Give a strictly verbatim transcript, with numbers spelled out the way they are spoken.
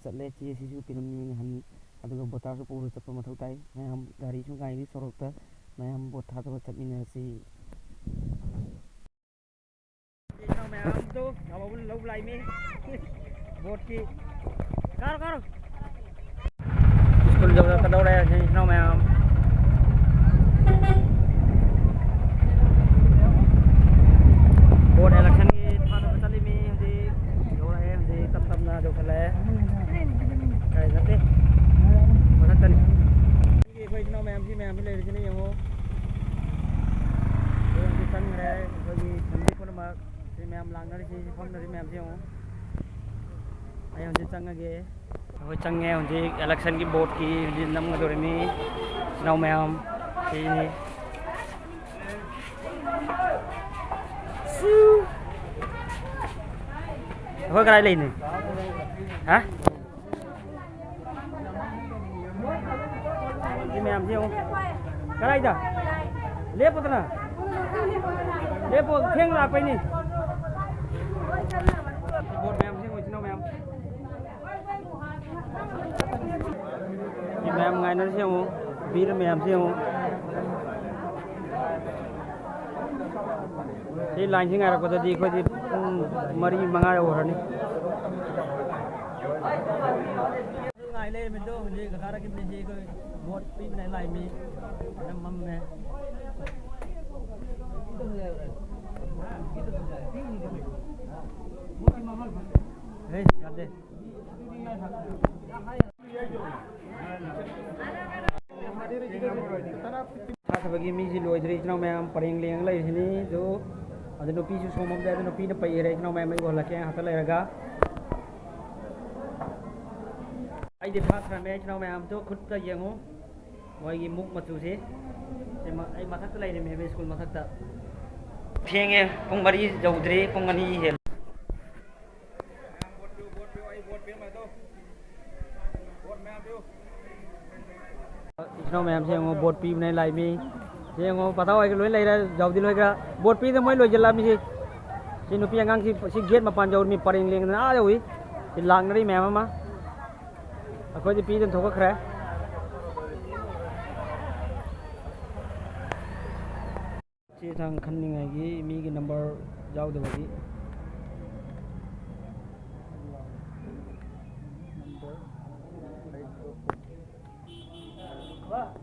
ꯆꯠꯂꯦ꯫ ꯆꯦ ꯁꯤꯁꯨ ꯄꯤꯔꯝꯃꯤ ꯉꯍꯥꯟ, ꯑꯗꯨꯒ ꯕꯣꯇꯥꯁꯨ ꯄꯨꯔ ꯆꯠꯄ ꯃꯊꯧ ꯇꯥꯏ꯫ ꯃꯌꯥꯝ ꯒꯥꯔꯤꯁꯨ ꯉꯥꯏꯔꯤ ꯁꯣꯔꯣꯛꯇ, ꯃꯌꯥꯝ ꯚꯣꯠ ꯊꯥꯗꯕ ꯆꯠꯃꯤꯟꯅꯔꯁꯤ꯫ ꯃꯌꯥꯝꯗꯣ ꯂꯧ ꯂꯥꯛꯏꯃꯤ꯫ ꯚꯣꯠꯀꯤ꯫ ꯀꯥꯔꯣ, ꯀꯥꯔꯣ꯫ ꯁ꯭ꯀꯨꯜ ꯌꯧꯔꯛꯀꯗꯧꯔꯦ ꯏꯆꯤꯟ ꯏꯅꯥꯎ ꯃꯌꯥꯝ꯫ ꯚꯣꯠ ꯏꯂꯦꯛꯁꯟꯒꯤ ꯊꯥꯗꯕ ꯆꯠꯂꯤꯃꯤ ꯍꯧꯖꯤꯛ꯫ ꯌꯧꯔꯛꯑꯦ ꯍꯧꯖꯤꯛ, ꯇꯞ ꯇꯞꯅ ꯌꯧꯁꯜꯂꯛꯑꯦ꯫ ꯀꯥꯏ ꯅꯠꯇꯦ, ꯃꯊꯛꯇꯅꯤ꯫ ꯑꯩꯈꯣꯏ ꯏꯆꯤꯟ ꯏꯅꯥꯎ ꯃꯌꯥꯝꯁꯤ, ꯃꯌꯥꯝꯁꯤ ꯂꯩꯔꯤꯁꯤꯅ ꯌꯦꯡꯉꯣ꯫ ꯍꯧꯖꯤꯛ ꯆꯪꯈ꯭ꯔꯦ ꯑꯩꯈꯣꯏꯒꯤ family ꯄꯨꯝꯅꯃꯛ꯫ ꯁꯤ ꯃꯌꯥꯝ ꯂꯥꯛꯅꯔꯤꯁꯤ, ꯁꯤ ꯐꯝꯅꯔꯤ ꯃꯌꯥꯝꯁꯤ ꯌꯦꯡꯉꯣ꯫ ꯑꯩ ꯍꯧꯖꯤꯛ ꯆꯪꯉꯒꯦ꯫ ꯑꯩꯈꯣꯏ ꯆꯪꯉꯦ ꯍꯧꯖꯤꯛ ꯏꯂꯦꯛꯁꯟꯒꯤ ꯚꯣꯠꯀꯤ ꯍꯧꯖꯤꯛ ꯅꯝꯒꯗꯧꯔꯤꯃꯤ꯫ ꯏꯆꯤꯟ ꯏꯅꯥꯎ ꯃꯌꯥꯝ ꯁꯤꯅꯤ꯫ ꯑꯩꯈꯣꯏ ꯀꯗꯥꯏ ꯂꯩꯅꯤ? ꯍꯥ? ꯁꯤ ꯃꯌꯥꯝꯁꯤ ꯌꯦꯡꯉꯨ꯫ ꯀꯗꯥꯏꯗ? ꯂꯦꯞꯄꯨꯗꯅ꯫ ꯂꯦꯞꯄꯨ, ꯊꯦꯡꯅ ꯂꯥꯛꯄꯩꯅꯤ꯫ ꯚꯣꯠ ꯃꯌꯥꯝꯁꯤ ꯌꯦꯡꯉꯨ, ꯏꯆꯤꯟ ꯏꯅꯥꯎ ꯃꯌꯥꯝ꯫ ꯁꯤ ꯃꯌꯥꯝ ꯉꯥꯏꯅꯔꯤꯁꯤ ꯌꯦꯡꯉꯨ, ꯚꯤꯔ ꯃꯌꯥꯝꯁꯤ ꯌꯦꯡꯉꯨ꯫ ꯁꯤ ꯂꯥꯏꯟꯁꯤ ꯉꯥꯏꯔꯛꯄꯗꯗꯤ ꯑꯩꯈꯣꯏꯗꯤ ꯄꯨꯡ ꯃꯔꯤ, ꯃꯉꯥ ꯌꯧꯈ꯭ꯔꯅꯤ꯫ ꯉꯥꯏ ꯂꯩꯔꯝꯃꯤꯗꯣ ꯍꯧꯖꯤꯛ ꯀꯀꯥ ꯔꯥꯀꯤꯕꯅꯤ, ꯁꯤ ꯑꯩꯈꯣꯏ ꯚꯣꯠ ꯄꯤꯕꯅꯦ ꯂꯥꯛꯏ ꯃꯤ꯫ ꯌꯥꯝ ꯃꯝꯃꯦ꯫ ꯑꯦ, ꯌꯥꯗꯦ꯫ ꯊꯥꯊꯕꯒꯤ ꯃꯤꯁꯤ ꯂꯣꯏꯗ꯭ꯔꯤ, ꯏꯆꯤꯟ ꯏꯅꯥꯎ ꯃꯌꯥꯝ ꯄꯔꯦꯡ ꯂꯦꯡꯉ ꯂꯩꯔꯤꯁꯤꯅꯤ꯫ ꯑꯗꯨ, ꯑꯗꯨ ꯅꯨꯄꯤꯁꯨ ꯁꯣꯝꯂꯣꯝꯗ, ꯑꯗꯨ ꯅꯨꯄꯤꯅ ꯄꯩꯈ꯭ꯔꯦ꯫ ꯏꯆꯤꯟ ꯏꯅꯥꯎ ꯃꯌꯥꯝ, ꯑꯩ ꯎꯍꯜꯂꯛꯀꯦ ꯉꯥꯏꯍꯥꯛꯇ ꯂꯩꯔꯒ꯫ ꯑꯩꯗꯤ ꯊꯥꯊꯔꯝꯃꯦ, ꯏꯆꯤꯟ ꯏꯅꯥꯎ ꯃꯌꯥꯝꯗꯣ ꯈꯨꯠꯇ ꯌꯦꯡꯉꯨ꯫ ꯃꯣꯏꯒꯤ ꯃꯨꯛ ꯃꯆꯨꯁꯤ꯫ ꯁꯤ ꯃ-, ꯑꯩ ꯃꯊꯛꯇ ꯂꯩꯔꯝꯃꯦꯕ, ꯁ꯭ꯀꯨꯜ ꯃꯊꯛꯇ꯫ ꯊꯦꯡꯉꯦ, ꯄꯨꯡ ꯃꯔꯤ ꯌꯧꯗ꯭ꯔꯤ, ꯄꯨꯡ ꯑꯅꯤ ꯍꯦꯜꯂꯦ꯫ ꯏꯆꯤꯟ ꯏꯅꯥꯎ ꯃꯌꯥꯝꯁꯦ ꯌꯦꯡꯉꯣ, ꯚꯣꯠ ꯄꯤꯕꯅꯦ ꯂꯥꯛꯏ ꯃꯤ꯫ ꯁꯤ ꯌꯦꯡꯉꯣ, ꯄꯇꯥ ꯍꯣꯏꯒ ꯂꯣꯏ ꯂꯩꯔꯦ, ꯖꯥꯎꯗꯤ ꯂꯣꯏꯒ꯫ ꯚꯣꯠ ꯄꯤꯗ ꯃꯣꯏ ꯂꯣꯏꯁꯤꯜꯂꯛꯑꯃꯤꯁꯤ꯫ ꯁꯤ ꯅꯨꯄꯤ ꯑꯉꯥꯡꯁꯤ ꯁꯤ ꯒꯦꯠ ꯃꯄꯥꯟ ꯌꯧꯔꯃꯤ, ꯄꯔꯦꯡ ꯂꯦꯡꯗꯅ ꯑꯥ ꯌꯧꯏ꯫ ꯁꯤ ꯂꯥꯛꯅꯔꯤ ꯃꯌꯥꯝ ꯑꯃ꯫ ꯑꯩꯈꯣꯏꯗꯤ ꯄꯤꯗꯅ ꯊꯣꯛꯈ꯭ꯔꯦ꯫ ꯆꯦ ꯆꯥꯡ ꯈꯟꯅꯤꯡꯉꯥꯏꯒꯤ ꯃꯤꯒꯤ ꯅꯝꯕꯔ ꯌꯥꯎꯗꯕꯒꯤ꯫